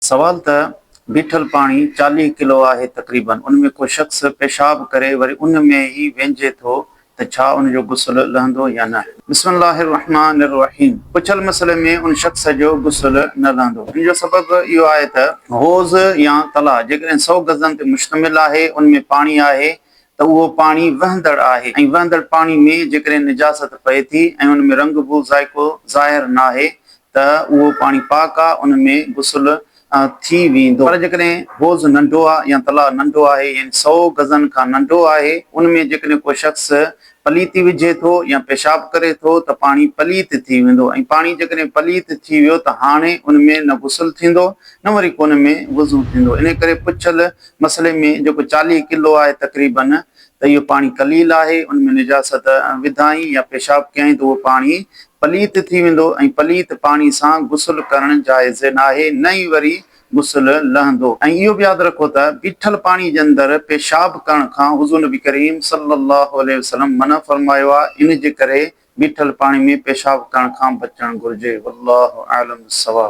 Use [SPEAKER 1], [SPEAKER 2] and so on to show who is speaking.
[SPEAKER 1] سوال ته بيٺل پاڻي 40 ڪلو آهي تقريبن ان ۾ ڪو شخص پيشاب ڪري وري ان ۾ ئي وينجهي ٿو ته ڇا ان جو غسل لهندو يا نه؟ بسم الله الرحمٰن الرحيم پڇيل مسئلي ۾ ان شخص جو غسل نه لهندو ان جو سبب اهو آهي ته حوض يا تلاء جيڪڏهن سئو گزن تي مشتمل آهي ان ۾ پاڻي آهي ته اهو پاڻي وهندڙ آهي ۽ وهندڙ پاڻي ۾ جيڪڏهن نجاست پئي ٿي ۽ ان ۾ رنگ بو ذائقو ظاهر ناهي ته اهو پاڻي پاڪ آ ان ۾ غسل ٿي ويندو پر جيڪڏهن حوض ننڍو آ يا تلاء ننڍو آهي يعني سئو گزن کان ننڍو آهي ان ۾ جيڪڏهن ڪو شخص پليتي وجهي ٿو يا پيشاب ڪري ٿو ته پاڻي پليت ٿي ويندو ۽ پاڻي جيڪڏهن پليت ٿي ويو ته هاڻي ان ۾ نه غسل ٿيندو نه وري ڪو ان ۾ وضو ٿيندو انهي ڪري پڇيل مسئلي ۾ جيڪو 40 ڪلو آهي تقريباً ته اهو پاڻي قليل آهي، ان ۾ نجاست وڌائين يا پيشاب ڪيائين ته اهو پاڻي پليت ٿي ويندو ۽ پليت پاڻي سان غسل ڪرڻ جائز ناهي نه ئي وري غسل لهندو ۽ اهو به ياد رکو ته بيٺل پاڻي جي اندر پيشاب ڪرڻ کان حضور نبي ڪريم صلي الله عليه وسلم منع فرمايو آهي ان جي ڪري بيٺل پاڻي ۾ پيشاب ڪرڻ کان بچڻ گهرجي والله اعلم بالصواب.